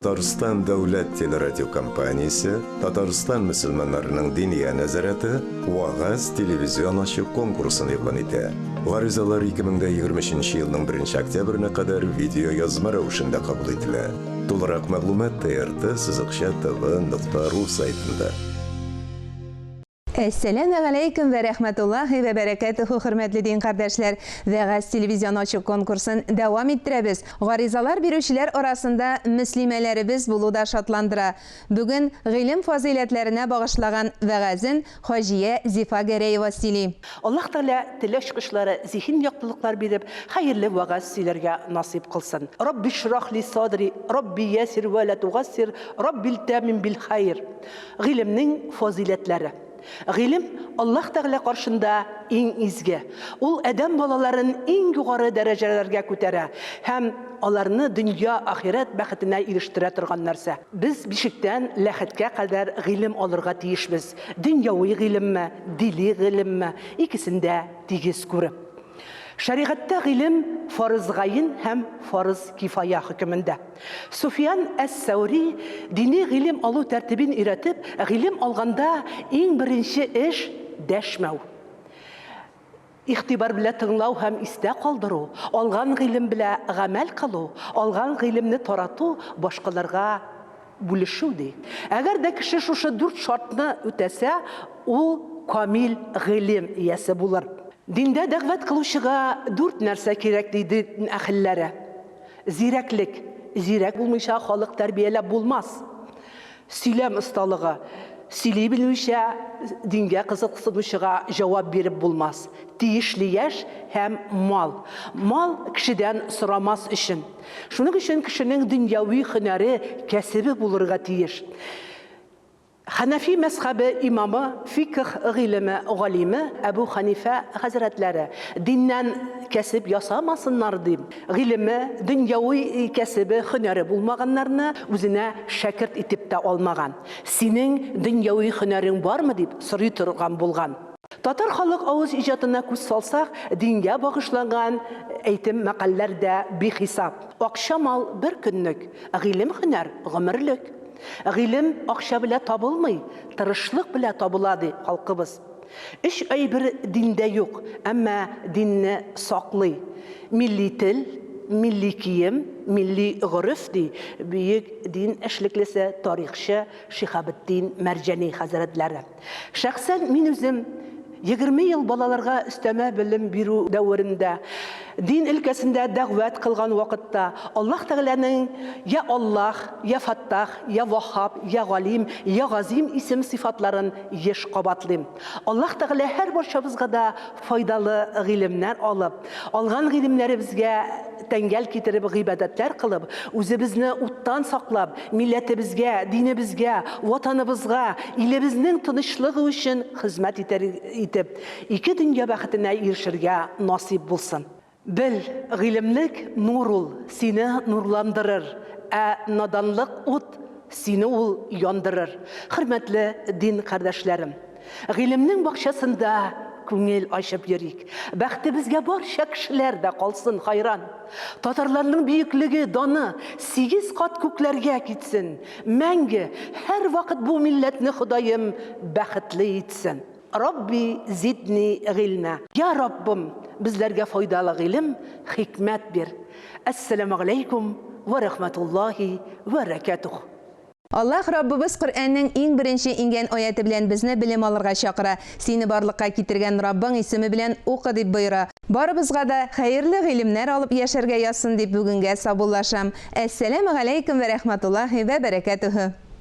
Татарстан дәүләт телерадиокомпаниясе, Татарстан мөселманнарының Диния нәзарәте Вәгазь телевизион ачык конкурсын игълан итә. Гаризалар 2023 елның 1 октябренә кадәр видеоязма рәвешендә кабул ителә. Тулырак мәгълүмат TRT сызыкча tv нокта ру сайтында. Әссәләмә галәйкүм вә рәхмәтуллаһи вә бәрәкәтүһү, хөрмәтле дин кардәшләр! Вәгазь телевизион ачык конкурсын дәвам иттерәбез. Гаризалар бирүчеләр арасында мөслимәләребез булу да шатландыра. Бүген гыйлем фазыйләтләренә багышлаган вәгазен хаҗия Зифа Гәрәева сөйли. Аллаһ Тәгалә тел ачкычлары, зиһен яктылыклар биреп, хәерле вәгазь сөйләргә насыйп кылсын. Раббишрах ли садри, рабби ясир вә лә тугассир, раббилтәмим бил хәер. Гыйлемнең фазыйләтләре. Гыйлем Аллаһ Тәгалә каршында иң изге. Ул адәм балаларын иң югары дәрәҗәләргә күтәрә һәм аларны дөнья, ахирәт бәхетенә ирештерә торган нәрсә. Без бишектән ләхеткә кадәр гыйлем алырга тиешбез, дөньяви гыйлемме, дини гыйлемме, икесен дә тигез күреп. Шәригатьтә гыйлем фарыз гаен һәм фарыз кифая хөкемендә. Суфиян әс-Сәүри дини гыйлем алу тәртибен өйрәтеп, гыйлем алганда иң беренче эш, дәшмәү. Игътибар белә тыңлау һәм истә калдыру, алган гыйлем белә гамәл кылу, алган гыйлемне тарату, башкаларга бүлешү, ди. Әгәр дә кеше шушы дүрт шартны үтәсә, ул камил гыйлем иясе булыр. Диндә дәгъват кылучыга дүрт нәрсә кирәк, ди дин әһелләре. Зирәклек. Зирәк булмыйча халык тәрбияләп булмас. Сөйләм осталыгы. Сөйли белмичә дингә кызыксынучыга җавап биреп булмас. Тиешле яшь һәм мал. Мал кешедән сорамас өчен. Шуның өчен кешенең дөньяви һөнәре, кәсебе булырга тиеш. Хәнәфи мәзхәбе имамы, фикһ гыйлеме галиме Әбү Хәнифә хәзрәтләре, диннән кәсеп ясамасыннар дип, гыйлеме, дөньяви кәсебе, һөнәре булмаганнарны үзенә шәкерт итеп тә алмаган. Синең дөньяви һөнәрең бармы дип сорый торган булган. Татар халык авыз иҗатына күз салсак, дингә багышланган әйтем-мәкальләр дә бихисап. Акча-мал бер көнлек, гыйлем-һөнәр гомерлек. Гыйлем акча белә табылмый, тырышлык белә табыла, ди халкыбыз. Өч әйбер диндә юк, әмма динне саклый, милли тел, милли кием, милли гореф, ди бөек дин эшлеклесе, тарихчы Шиһабетдин Мәрҗани хәзрәтләре. Шәхсән мин үзем 20 ел балаларга өстәмә белем бирү дәверендә, дин өлкәсендә дәгъват кылган вакытта Аллаһ Тәгаләнең Я Аллаһ, Я Фаттах, Я Ваһһаб, Я Галим, Я Газим исем-сыйфатларын еш кабатлыйм. Аллаһ Тәгалә һәрбарчабызга да файдалы гыйлемнәр алып, алган гыйлемнәребезгә тәңгәл китереп гыйбадәтләр кылып, үзебезне уттан саклап, милләтебезгә, динебезгә, Ватаныбызга, илебезнең тынычлыгы өчен хезмәт итәр итеп, ике дөнья бәхетенә ирешергә насыйп булсын. Бел, гыйлемлек нур ул, сине нурландырыр, ә наданлык ут, сине ул яндырыр. Хөрмәтле дин кардәшләрем! Гыйлемнең бакчасында күңел ачып йөрик. Бәхтебезгә барча кешеләр дә калсын хайран. Татарларның бөеклеге, даны сигез кат күкләргә китсен. Мәңге, һәрвакыт бу милләтне Ходаем бәхетле итсен. Рабби зидни гыйльмә. Я Раббым, безләргә файдалы гыйлем, хикмәт бир. Әссәламегаләйкүм вә рәхмәтуллаһи вә рәкәтүһ. Аллаһ Раббыбыз Коръәннең иң беренче иңгән аяте белән безне белем алырга чакыра. Сине барлыкка китергән Раббың исеме белән укы, дип боера. Барыбызга да хәерле гыйлемнәр алып яшәргә язсын дип бүгенгә саубуллашам. Әссәләмегаләйкүм вә рәхмәтуллаһи вә бәрәкәтүһү.